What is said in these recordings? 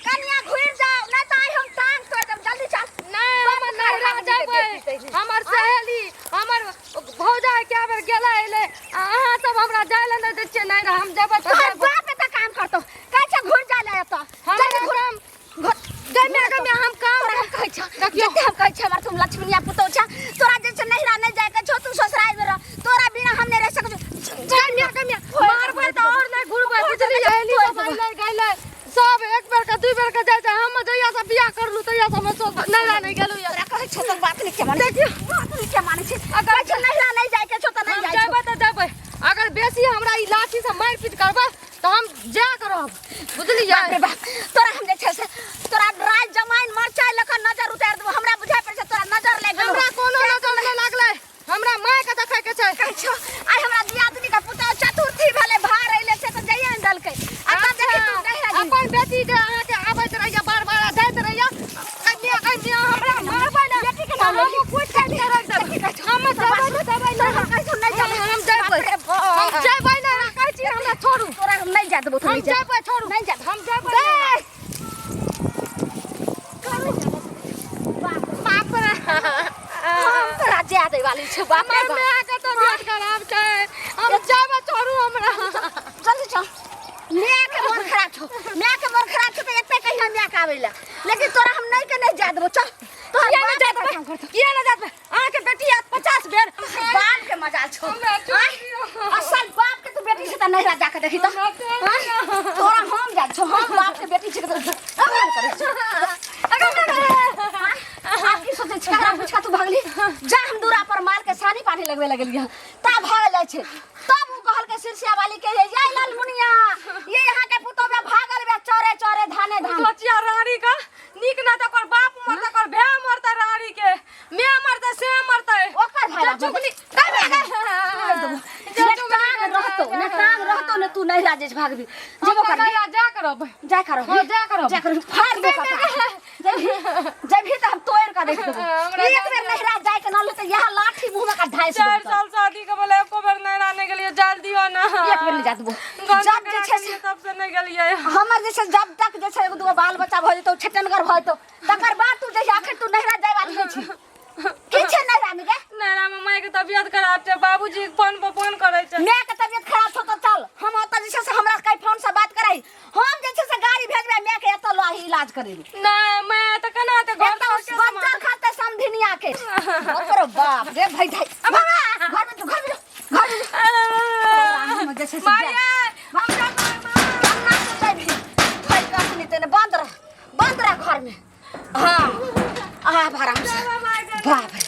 कनिया घुर जाओ नहीं तो आई हम टांग तोड़ देब जल्दी चल। नहीं, हम नैहरा जेबै। हमर सहेली, हमर भौजाई कए बेर गेलै अयलै आ अहाँ सब हमरा जाय लए नहि दै छियै नैहरा। हम जेबै तऽ तोहर जेबै। बाप एतऽ काम करतौ, कहै छै घुर जा ले एतऽ। हमरा जल्दी घुर। काम घुर। गम्या गम्या हम काम तोरा हम कहै छौ, देखियौ। जते हम कहै छै हमर तुम लक्ष्मणिया पुतौ छ, तोरा जे छै नैहरा नहि जाय के छौ, तू ससुराल में रह, तोरा बिना हम नहि रह सकै छौ। गम्या गम्या मारबै तऽ आओर नहि घुरबै, बुझलियै? सहेली सब अयलै गयलै सब एक बेर के दू बेर के जाइ छै। हम जहिया से बियाह करलू तहिया से हम सब नैहरा नहि गेलहुँ यऽ। तोरा कहै छौ तोर बात नहि के मानै, देखियौ बात नहि के मानै छै। अगर कहै छौ नैहरा नहि जाय के छौ तऽ नहि हम जाइ छौ। जेबै तऽ जेबै। अगर बेसी हमरा ई लाठी से मारि पीट करबै तऽ हम जा करब, बुझलियै? बाप रे बाप, तोरा हम जे छै से तोरा राय जमाइन मरचाइ लऽ कऽ नजर उतारि देबौ। हमरा बुझाइ पड़ै छै तोरा नजर लागि गेलौ। हमरा कोनो नजर नहि लागलै, हमरा माय के देखै के छै। कहै छौ आइ हमरा दियादनी के पुतहु चतुर्थी भेलै, भार अइले छै तऽ जाइए ने देलकै। आ तब देखी तू नैहरा गेली। अपन बेटी जे अहाँके आबैत रहैया बार बार आ जाइत रहैया, कन्या कन्या हमरा मारबै ने बेटी के नाम हम लेली। कुछ काटि के राखि देबै। हम जेबै तऽ जेबै तोरा ने। हम कहै छौ नहि जेबै। हम जेबै, बाप रे बाप। हम जेबै ने, कहै छी हमरा छोड़ू। तोरा हम नहि जाय देबौ, हम नहि जाय जेबै, छोड़ू। नहि जाय। हम जेबै। गै! बाप रे, हम तोरा जाय दै वाली छौ। बाप रे हमर बाप। माय के तबियत खराब छै, हम जेबै, छोड़ू हमरा। जल्दी चल। माय के मन खराब छौ, माय के मन खराब छौ तऽ एते कहिया माय के आबै लए, लेकिन तोरा हम नहि के नहि जाय देबौ। चल। तोहर किया नहि बाप जाय के देबै? काम करतौ। किया नहि जाय देबै? अहाँके बेटी आयत 50 बेर। बाप के मजाल छौ। हमरा छोड़ि आँय? दियौ। असल बाप के तू बेटी छै तऽ नैहरा जाके देखी तऽ। हमरा छोड़ि आँय? दियौ। तोरा हम जाइ छौ, हम बाप के बेटी छै तऽ करै छौ। आब की सोचै छी? ककरा पूछ कऽ तू भगली? जा, हम दूरा पर माल के सानी पानी लगबे लगलियै ता भागल जाइ छै। तब उ कहलकै सिरसिया वाली के, ये लाल मुनिया, ये यहाँ के पुतोह बे भागल बे चोरे चोरे धाने धान। सोचिया रानी का नीक ना तकर बाप मरतै, ओकर भाय मरतै, रानी के my मरतै, से मरतै। ओकर भाय जे बाप चुगली ने टांग रहतो, ने टांग रहतो ने तू नैहरा जे भागबी जेबो करबी। नैहरा जा करब। जा करब। हाँ, जा करब। जा करब, फाड़ दे कपार। जबही जबही तऽ हम तोड़ के देख देबो। हमरा एक बेर नैहरा जाय के ना ले तऽ यह लाठी मुंह में का ढाई 4 साल शादी के बोले एको बेर नैहरा नहि गेलियै, जाय दियौ ना। एक बेर ले जा देबो। गाँव जब करा जे छै के लिए तब से नहि गेलियै। हमर जे छै जब तक जे छै एगो दूगो बाल बच्चा भऽ जेतौ, छेटनगर भऽ जेतौ, तकर बाद तू जहिया अखन तू नैहरा जाय वाली नहि छी। की छै नैहरा में गे? नैहरा में माय के तबियत खराब छै, बाबूजी फोन पर फोन करै छै। माय के तबियत खराब छौ तऽ चल, हम ओतऽ जे छै से हमरा कहीं फोन से बात कराई, हम जे छै से गाड़ी भेजबै, माय के एतऽ लऽ आही इलाज करेबै। नहि, माय तऽ केना हेतै घर एतऽ छोड़ि के? बच्चा खाते समधिनिया के। बाप रे बाप रे, भाई भाई घर में जो, घर में जो, घर में जो। तोरा हम जे छै से माय जाय। हम जेबै, माय। कन्ना से जाबही? भाई कखनी तेने बंद रह, बंद रह घर में। हाँ, आब आराम से। बाप रे,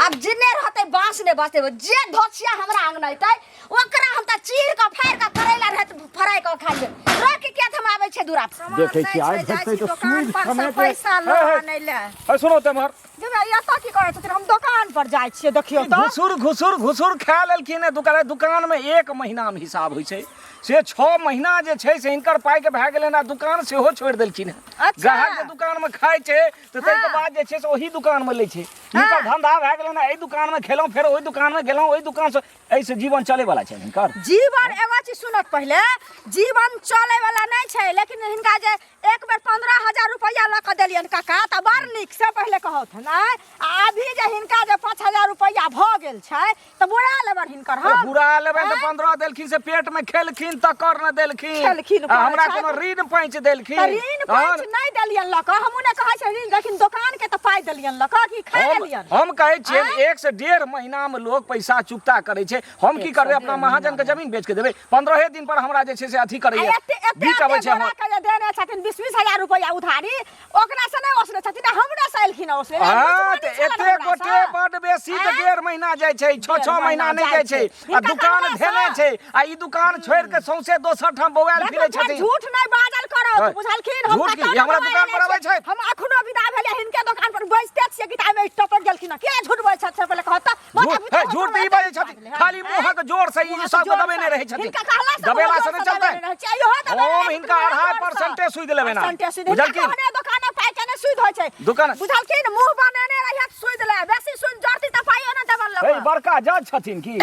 आब जिन्ने रहते बांस ने बचते। जे धोछिया हमरा अंगना अइतै ओकरा हम तऽ चीर कऽ फाड़ि कऽ करैला रहत फ्राई कऽ खा लेब। रख के किया हम आबै छै दूरा पर। देखै छी आइ भेटतै तऽ दोकान सूद पर से समेत। पैसा लऽ हे, हे। आनै लए। हे, सुनो तऽ एम्हर। जेबै एतऽ की करै छथिन? हम दोकान पर जाइ छियै, देखियौ तऽ। घुसुर घुसुर घुसुर खा लेलखिन हे दुकान। दुकान में एक महीना में हिसाब होइ छै, से 6 महीना जे छै से हिनकर पाइ के भए गेलनि आ दुकान सेहो छोड़ि देलखिन हेँ। ग्राहक जे दुकान में खाइ छै तऽ ताहिके बाद जे छै से ओही दुकान में लै छै। हिनकर धंधा भए गेलनि, एहि दुकान में खेलहुँ, फेर ओहि दुकान में गेलहुँ, ओहि दुकान से। एहिसँ जीवन चलै वाला छै हिनकर? जीवन, एगो चीज सुनत पहिले, जीवन चलै वाला नहि छै, लेकिन हिनका जे एक बेर 15,000 रुपैआ लऽ कऽ देलियनि काका तऽ बड़ नीक से पहिले कहौथ नहि, आ अभी जे हिनका जे 5,000 रुपैआ भऽ गेल छै तऽ बुरा लेबनि हिनकर हम। बुरा लेबनि तऽ 15 देलखिन से पेट में खेलखिन तकर ने देलखिन। खेलखिन आ हमरा करै कोनो ऋण पैंच देलखिन? तऽ ऋण पैंच नहि देलियनि लऽ कऽ, हमहूँ नहि कहै छियै ऋण, लेकिन दोकान के तऽ पाइ देलियनि लऽ कऽ कि खा लेलियनि? हम कहै छियै 1 से 1.5 महीना में लोग पैसा चुकता करै छै। हम की करबै? अपना महाजन के जमीन बेच के देबै? 15 दिन पर हमरा जे छै से अथी आ करैया, एते एते बीच अबै छै एते हमर। गोरा के जे देने छथिन 20-20 हजार रुपैआ उधारी, ओकरा से नहि ओसले छथिन आ हमरा से एलखिन ओसले। हाँ, तऽ एते गोटे बड बेसी तऽ 1.5 महीना जाइ छै, 6-6 महीना नहि जाइ छै। आ हिनका दुकान कहला धेने सँ। छै आ ई दुकान छोड़ि के सौंसे दोसर ठाम बौआयल देखो, फिरै फेर छथिन। झूठ नहीं बाजल करो। है। बुझलखिन? हम झूठ की? कतौ ई हमरा नहि दुकान पर बजै अबै छियै। छै। हम अखनो विदा भेलियै, हिनके दुकान पर बैसते छियै कि तामे टपक गेलखिन। किया झूठ बजै छथि से पहिले कहत तऽ। झूठ, हे, झूठ तऽ ई बाजै छथिन, खाली मुँहक जोर से ई जे सबके दबेने रहै छथिन। हिनका कहला से दबेला मुँहक से नहि जोर से चलतै। दबेने रहै छियै। इहो दबेने हम रहै हिनका छथिन, अढ़ाई मुँहक जोर से। परसेंटे सूद लेबै ना। परसेंटे सूद। हिनका बुझलखिन? कहने दोकाने पाइ के नहि सूद होइ छै। दुकान बुझलखिन? मुँह बनेने रहिए सूद ले, बेसी सूद जड़ती तऽ पाइयो नहि देबन हे, लोक। बड़का जज छथिन की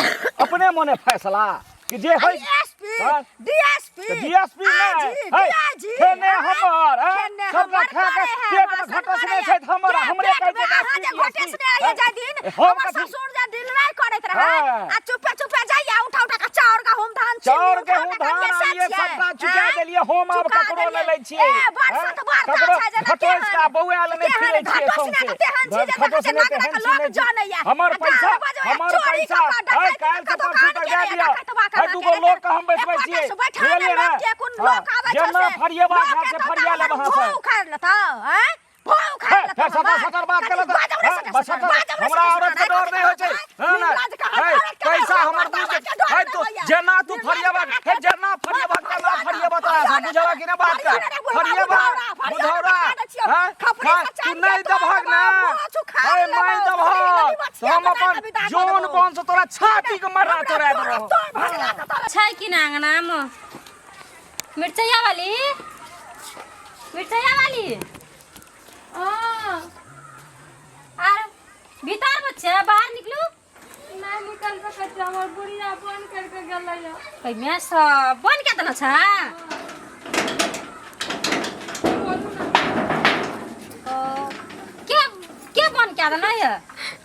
अपने मने फैसला कि जे आ होइ एसपी हाँ? डीएसपी तऽ डीएसपी नहि आईजी है, डीआईजी खेने हमर हैं? खेने सबटा हमर खा के करे है, पेटमे भाषण घटसने करे छै है। तऽ हमर के हमरे पेट कहै में छै अहाँ जे डीएसपी, घोटेसने रहियै जाहि दिन हम हमर कथी ससुर जे दिल नहि करैत रहै हाँ। आ चुपे चुपे जाइया उठा उठा के चाउर गहूम धान चीनी चाउर उठा गेहूं उठा के धान बेचै आनिये छियै। सबटा चुका आँय? देलियै हम आब चुका ककरो नहि देलियै। लै छियै ए बड़ हैं? सत बड़का ककरो छै जेना घटोसि केहन के बौआ लए नहि केहन फिरै छियै घटोसने सौंसे के तेहन छी जे देखै छै घटोसने नगरक तेहन छी लोक नहि जनैया हमर आ पैसा गाम बजबैया हमर चोरी पैसा कऽ कऽ है डकैती काल्हि कऽ से कऽ परसू दोकान तक दए केने दिअ डकैतवा है कहाँ दूगो केने लोक के हम बैठबै एकोटा छियै से बैठा ने बुझलियै ने लोक के कोन हँ, लोक आबै छै जेना से फरियेबा लोक हाथ के से तऽ फरिया लेब हमर अहाँ से भौ उखाड़ि लेतौ आँय भौ उखाड़ि हे, लेतौ फेर सटर हमर सटर बात कथी केलक बाजब रे हँ, सटर बस सटर सटर बाजब रे हमरा सटर औरत के सटर डर नहि होइ छै हँ ने निर्लाज कहाँ हे, औरत के डर पैसा होइया हमर मर्दावा दूध के डर हे नहि तू होइया जेना तू निर्लाज फरियेबा कहाँ हे के जेना फरियेबा तेना फरियेबा तोरा से बुझला कि नहि बात के फरियेबा बुधौरा हँ खा तू नहि दबहक ने हे नहि दबहक तऽ हम अपन जोन बोन से तोरा छाती के मर्रा तोड़ा देबो छै कि ना अंगनामे मिरचैया वाली मिरचैया वाली हाँ आर भीतर में छै बाहर निकलू नहीं निकल सकै छी हमर बुढ़िया बंद कर के गेलै हँ। ओहिमे सब बन के देने छै बोलू ना ओ, के के बन के देने ये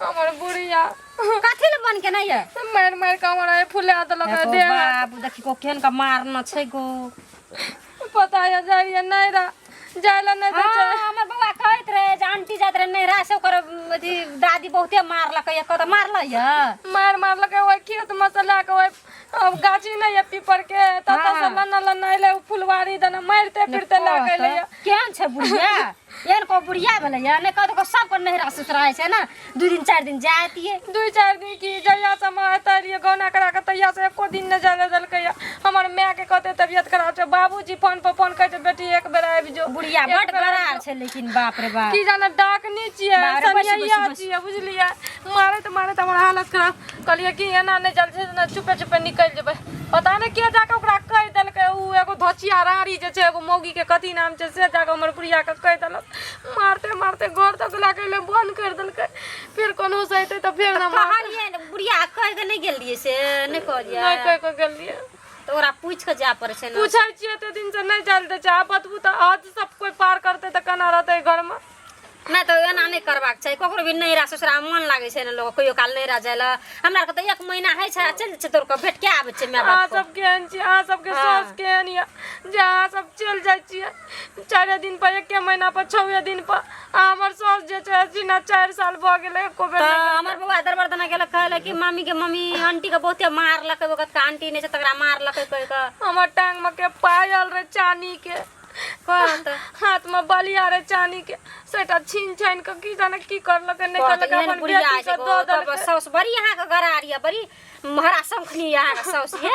हमर बुढ़िया कथी ले बन के नहीं ये मारि मारि के हमर आइ फुला देलक देखो देह हाथ। बाबू देखी को केहन का मारना छै गो पता है जाइए नहीं रहा जाय ला नहीं दै छै हाँ, हमर बौआ कहैत रहे जे आंटी जाइत रहे नैहरा से ओकर अथी दादी बहुते मारलकै या कतऽ मारलै या मारि मारलकै ओहि खेत मे से लए कऽ ओहि अब गाछी नहीं है पीपर के ततऽ से हाँ। लन्ना लन्ना अयलै ओ फुलवारी दने मारिते फिरते लए कऽ अयलै केहन छै बुढ़िया एहन को बुढ़िया भेलै या नहि कहत सबके नैहरा ससुरा होइ छै ने दू दिन चारि दिन जातियै दू चारि दिन की जहिया से हम एतऽ एलियै गौना करा कऽ तहिया से एको दिन नहि जाय लए देलकै या हमर माय के कहतै तबियत खराब छै बाबूजी फोन पर फोन कहै छै बेटी एक बेर आबि जो बुढ़िया एक बड बेर आबि गरार जो। छै लेकिन बाप रे बाप की जाने डाकनी छियै बाप रे, बैसू, सनिया बैसू, बैसू। छियै बुझलियै मारैत मारैत हमर हालत खराब कहलियै कि एना नहि चल छै ने चुपे चुपे निकलि जेबै पता नहि के जाके ओकरा कहि देलकै ओ एगो धोचिया राड़ी जे छै एगो मौगीके कथी नाम छै से जाके हमर बुढ़ियाके कहि देलक मारते मारते घर तक लए के अयलै बन्द करि देलकै फेर कोनहु से अयतै तऽ फेर ने मारतै। कहलियै ने बुढ़िया कहि के नहि गेल रहियै से नहि कहलियै नहि कहि कऽ गेलियै तऽ ओकरा पूछि कऽ जाय पड़ै छै ने पूछै छियै एते दिनसँ नहि जाय लए दै छै आब बतबू तऽ हद सब कोइ पार करतै तऽ केना रहतै घरमे नहि तऽ एना नहि करबाक चाही ककरो भी नैहरा ससुरा मन लागै छै ने लोक कहियो काल नैहरा जाइ लए हमरा आरके तऽ एक महीना होइ छै आ चलि जाइ छै तोर के भेट के आबै छै माय अहाँ बाप सब केहन छी अहाँ सबके हाँ। साउस केहन यऽ जे अहाँ सब चलि जाइ छियै चारि दिन पर एके महीना पर छओ दिन पर आ हमर साउस जे छै सीना 4 साल भऽ गेलै एको बेर तऽ नहि हमर बौआ दरबार दना गेलक कहलक कि मामी के मम्मी आंटी के बहुते मारलकै ओकर आंटी नहि छै तकरा मारलकै कहि कऽ हमर टांग मे के पायल रहे चानी के कहत हाथ में बलिया रहे चानी के सेटा छीन छान के की जाने की करलकै नहि कहत करलकै एहन अपन बुढ़िया बेटी छै के दऽ तब देलकै साउस बड़ी अहाँके गरार यऽ बड़ी हरा शंखनी अहाँके साउस ये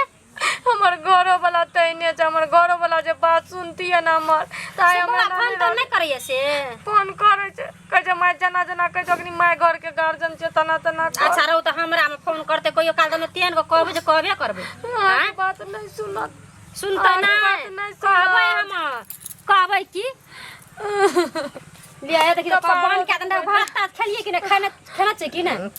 हमर घरो वाला तैने छै हमर घरो वाला जे बात सुनतियै ने हमर तऽ आइ से हमरा बौआ फोन नहि तोन नहि करैया से फोन करै छै कहै छै माय जेना जेना कहै छै अखनी माय घर के गार्जियन छै तना तना कर। अच्छा रहू तऽ हमरा मे फोन करते कहियो काल तऽ तेहन के कहबै जे कहबे करबै अहाँके बात नहि सुनत सुनतै अहाँके बात नहि नहि कहबै सुनत। हम कहबै की लिया देखी तऽ कपार बन के देने भात तात खेलियै कि नहि खाना खाना छै कि नहि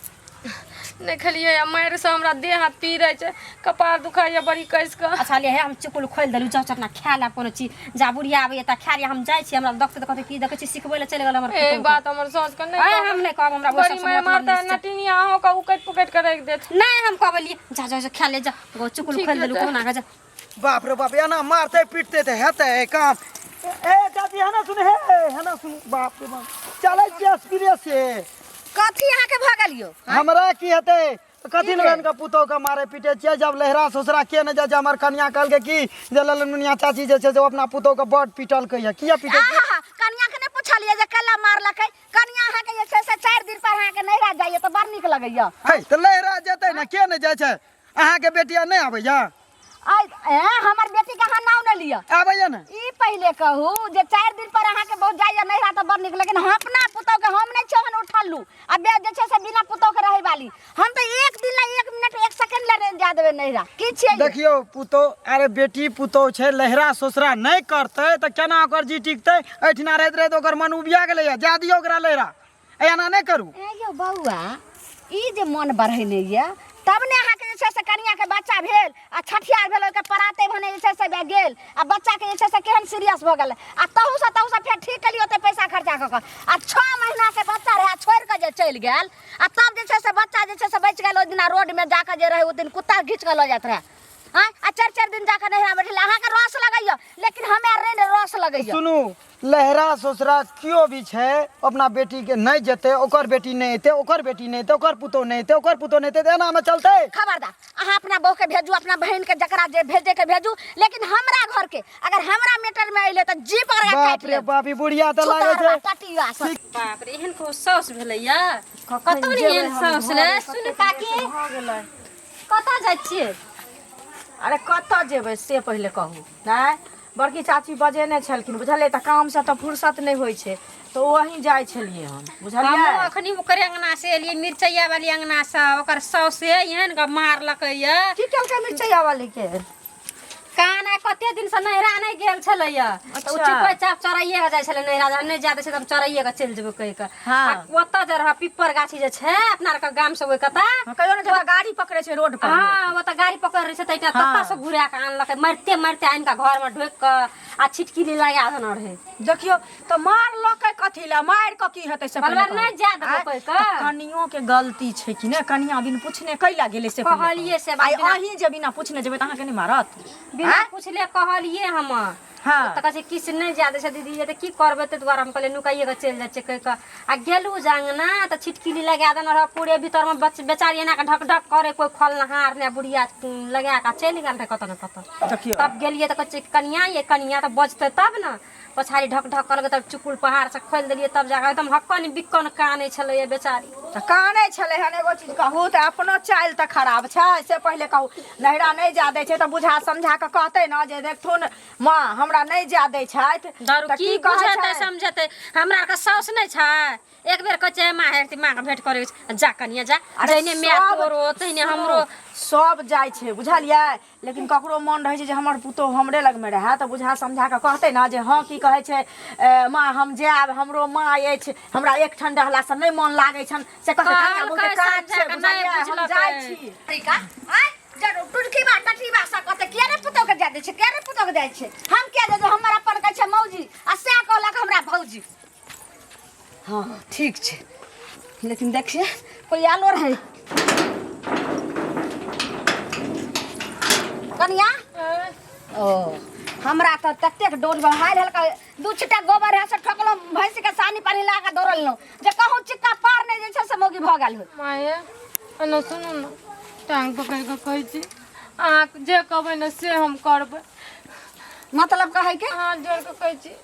नहि खेलियै आ मारि से हमरा देह हाथ पीरै छै कपार दुखाइया बड़ी कसि कऽ अच्छा ले हे हम चुकुल खोलि देलहुँ जाउ चटना खाय लेब कोनो चीज जा बुढ़िया आबैया तऽ खाय लिअ हम जाइ छी हमरा देखते तऽ कहते की देखै छी सिखबै लए चलि गेल हमर ए पुतहु। बात हमर साउस के नहि आँय, कहबै। हम नहि कहब हमरा ओहि बड़ी सबसँ मारि मतलब मारता नहि छै। नटिनिया अहूँ के उकटि पुकटि के राखि देत नहि हम कहबलियै जा जा जा खा ले जा गो चुकुल ठीक खोलि देलहुँ है कोना कऽ जा बाप रे बाप एना मारते पीटते तऽ हेतै काम ए चाची है ना सुन हे है ना सुन बाप रे बाप चलै छियै स्पीडे से कथी अहाँके भऽ गेल यौ हमरा की हेतै कथी लगन के पुतोह के मारे पीटे छियै जब लहरा ससुरा के नहि जाइ छै हमर कनिया कहलकै की जे ललनुनिया चाची जे छै से ओ अपना पुतोह के बड पीटलकै या किया पीटै छै आहा कनिया के नहि पुछलियै जे केला मारलकै कनिया अहाँके जे छै से 4 दिन पर अहाँके नैहरा जाइए तऽ बड़ नीक लगैया है तऽ लहरा जेतै ने के नहि जाइ छै अहाँके बेटिया नहि आबैया आइ ए हमर बेटी के अहाँ नाम नहि लिअ आबैया ने ई पहिले कहू जे 4 दिन पर अहाँके बहुत जाइए नैहरा तऽ बड़ नीक लेकिन हम अपना पुतोह के हम नहि चौहन उठलू आ बे जे छै से बिना पुतोह के रहै वाली हम तऽ एक दिन ला एक मिनट एक सेकंड ला जा देबै नैहरा की छियै यौ? देखियौ पुतोह अरे बेटी पुतोह छै लहरा ससुरा नहि करतै तऽ केना ओकर जी टिकतै एहिठिना रहैत रहैत ओकर मन उबिया गेलैया जा दियौ ओकरा लहरा एना नहि करू ए यौ बौआ ई जे मन बढ़ेने यऽ तब ने अहाँके जे छै से कनियाके बच्चा भेल आ छठियार भेल ओहिके पराते भने जे छै से गेल आ बच्चाके जे छै से केहन सीरियस भऽ गेलै आ तहूसँ तहूसँ फेर ठीक केलियै ओते पैसा खर्चा कऽ कऽ आ 6 महीनाके बच्चा रहै आ छोड़ि कऽ जे चलि गेल आ तब जे छै से बच्चा जे छै से बचि गेल ओहि दिना रोडमे जाकऽ जे रहै ओहि दिन कुत्ता घीच कऽ लऽ जाइत रहै आँय आ चारि चारि दिन जाकऽ नैहरा बैठल अहाँके रस लगैया लेकिन हमे आर नहि रस लगैया सुनू लहरा ससुरा केओ भी छै अपना बेटीके नहि जेतै ओकर बेटी नहि एतै ओकर बेटी नहि एतै ओकर पुतोह नहि एतै ओकर पुतोह नहि एतै तऽ एनामे चलतै खबरदार अहाँ अपना बहू के भेजू अपना बहन के जकरा जे भेजे के भेजू लेकिन हमरा घर के अगर हमरा मैटर में अइले तऽ जीप अगर बाप काटि रे लेब बाप ई बुढ़िया तऽ लागै छुतहरवा, छै टटिया सब बाप रे एहन को साउस भेलैया कतौ ने एहन साउस ले सुन काकी कतऽ जाइ छियै अरे कतऽ जेबै से पहिले कहू नहि बड़की चाची बजेने छलखिन बुझलियै तऽ कामसँ तऽ फुर्सत नहि होइ छै तऽ वहीं जाइ छलियै हम बुझलियै हमहूँ अखनी ओकरे अंगना से एलियै मिरचैया वाली अंगना से ओकर साउस एहन गप मारलकै ये की केलकै मिरचैया वाली के कान आइ कते दिन से नैहरा नहि गेल छलैया तऽ ओ अच्छा। चुपे चाप चराइए के जाइ छलै नैहरा जब नहि जाय दै छै तऽ हम चराइए के चलि जेबै कहि के हाँ। आ ओतऽ जे रहऽ पिपर गाछी जे छै अपना आरके गाम से ओहि कता हाँ, कहियो ने जतऽ गाड़ी पकड़ै छै रोड पर हाँ ओतऽ गाड़ी पकड़ रहै छै तऽ हाँ। ततऽ से घुरा के आनलकै मारिते मारिते आनि कऽ घरमे ढोकि कऽ आ छिटकिली लगा देने रहै देखियौ तऽ मारलकै कथी लए मारि कऽ की हेतै से पहिले कहलकै, कहू। नहि जाय देबौ आँय, कहि कऽ। तऽ कनियो के गलती छै कि नहि कनिया बिन पूछने कैला गेलै से पहिले कहलियै कहू। से बात आइ बिना- अहीं जे बिना पूछने जेबै तऽ अहाँके नहि मारत बिना पूछले कहलियै हम हाँ। तऽ कहै छै किछु नहि जाय दै छै दीदी ये तऽ की करबै ताहि दुआरे हम कहलियै नुकाइए कऽ चलि जाइ छियै कहि कऽ आ गेलहुँ जे अङ्गना तऽ छिटकिली लगा देने रहऽ पूरे भीतरमे बच बेचारी एना कऽ ढक ढक करे कोइ खोलनहार नहि बुढ़िया लगा कऽ चलि गेल रहै कतऽ ने कतऽ देखियौ तब गेलियै तऽ कहै छै कनिया ये कनिया तऽ बजतै तब ने पछाड़ी ढक ढक करलकै तब चुकुल पहाड़ से खोलि देलियै तब जाकऽ एकदम हक्कन बिक्कन कानै छलैया बेचारी तऽ कानै छलै हन एगो चीज कहू तऽ अपनो चालि तऽ खराब छै से पहिले कहू नैहरा नहि जाय दै छै तऽ बुझा समझा कऽ कहतै ने जे देखथुन माँ हमरा नहि जाय दै छथि दारू तऽ की कहै बुझेतै छै? समझेतै हमरा आरके साउस नहि छै एक बेर कहै छै माँ हेरती माँके भेंट करै छै जा कनिया जा अरे जहिने माय सब- तोरो तहिने हमरो सब जाइ छै बुझलियै लेकिन ककरो मन रहै छै जे हमर पुतोहु हमरे लगमे रहए तऽ बुझा समझा कऽ कहतै ने जे हँ की कहै छै ए, माँ हम जायब हमरो माँ अछि हमरा एकठाम रहलासँ नहि मन लागै छनि से कहतै कनिया कहलकै बहुते काज छै समझा कऽ, नहि बुझलियै हम जाइ बुझलकै। छी तरीका आय जब टुटकी बा टटी बा सा कहते किया रे पुतोह के जाय दै छै किया रे पुतोह के जाय छै हम किया दे हमर अपन कहै छै मौजी आ सएह कहलक हमरा भौजी हाँ ठीक छै लेकिन देखिए कोई आलो रहे कनिया ओ हमरा तऽ ततेक डोर बहायल हल्का दू छिटा गोबर है से ठोकलहुँ भैंस के सानी पानी ला के दौड़लहुँ जे कहूँ चिक्का पार नहि जे छै से मौगी भऽ गेल होय माये एना सुनू ने टांग पकड़ि कऽ कहै छी अहाँ जे कहबै ने से हम करबै मतलब कहै के हाथ जोड़ कऽ कहै छी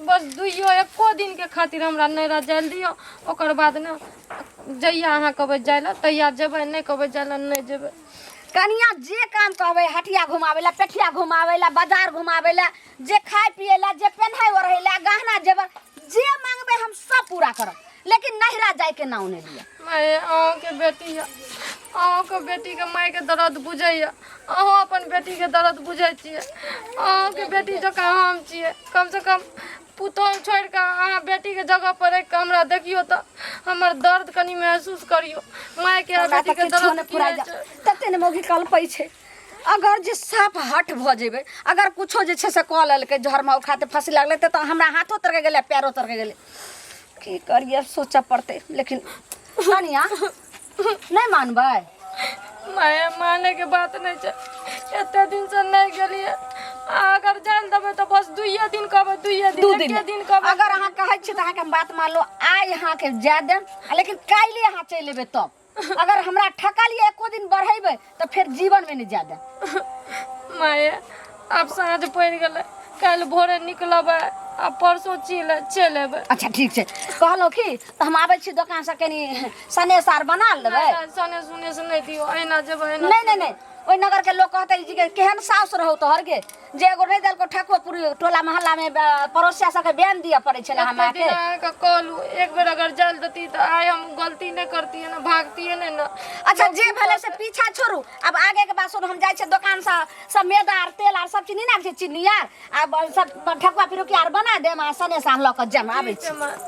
बस दुइयो एको दिनके खातिर हमरा नैहरा जाय लए दियौ ओकर बाद ने जहिया अहाँ कहबै जाय लए तहिया जेबै नहि कहबै जाय लए नहि जेबै कनिया जे काम कहबै हटिया घुमाबै लए पेठिया घुमाबै लए बाजार घुमाबै लए जे खाय पियै लए जे पेन्है ओढ़ै लए गहना जेवर जे मांगबै हम सब पूरा करब लेकिन नैहरा जायके नाम नहि लिअ माय अहूँके बेटी यऽ अहूँके बेटीके मायके दर्द बुझैए अहूँ अपन बेटीके दर्द बुझै छियै अहूँके बेटी जकाँ हम छियै कमसँ कम पुतोहु छोड़ि कऽ अहाँ बेटीके जगह पर राखि कऽ हमरा देखियौ तऽ हमर दर्द कनि महसूस करियौ मायके आ हमरा तऽ बेटीके किछो दर्द नहि की फुराइ होइ जा छै तते ने मौगी कलपै छै अगर जे साफ हट भऽ जेबै अगर कुछो जे छै से कऽ लेलकै जहर माउ खाते फँसी लागलै तऽ हमरा हाथो तरके गेलै पैरो तरके गेलै की करियै सोचऽ पड़तै लेकिन कनिया नहि मानबै माय माने के बात नहीं छै एते दिन से नहीं गेलिए आ अगर जाय देबै तऽ बस दुइये दिन कहबै दुइये दिन दू दिन एके दिन कहबै अगर अहाँ कहै छी तऽ अहाँके हम बात मानलहुँ आइ अहाँके जाय देब आ लेकिन काल्हि अहाँ चलि एबै तब अगर हमरा ठकलियै एको दिन बढ़ेबै तऽ फेर जीवनमे नहि जाय देब माय आब साँझ पड़ि गेलै काल्हि भोरे निकलबै आ परसो चलि चलि एबै अच्छा ठीक छै कहलहुँ की तऽ हम आबै छी दोकानसँ कनि सनेस आर बना लेबै सने सुने से नहि दियौ एहिना जेबै एहिना नहि नहि नहि ओहि नगर के लोग कहते जी के केहन साउस रहौ तोहर के जे एगो नहि देलको ठकुआ पूरी टोला मोहल्ला में पड़ोसिया सबके बयान दिअ पड़ै छै ने हमरा एते के दिन अहाँके कहलहुँ एक बेर अगर जाय देती तऽ आइ हम गलती नहि करतियै ने भागतियै नहि ने अच्छा जे भेलै से पीछा छोड़ू अब आगे के बात सुनू हम जाइ छियै दोकान से सब मैदा आर तेल आर सब चीज नहि ने आबै छै चीनी आर आ सब ठकुआ पिरुकिया आर बना देम आ सनेस आर लऽ कऽ जायब आबै छी माय।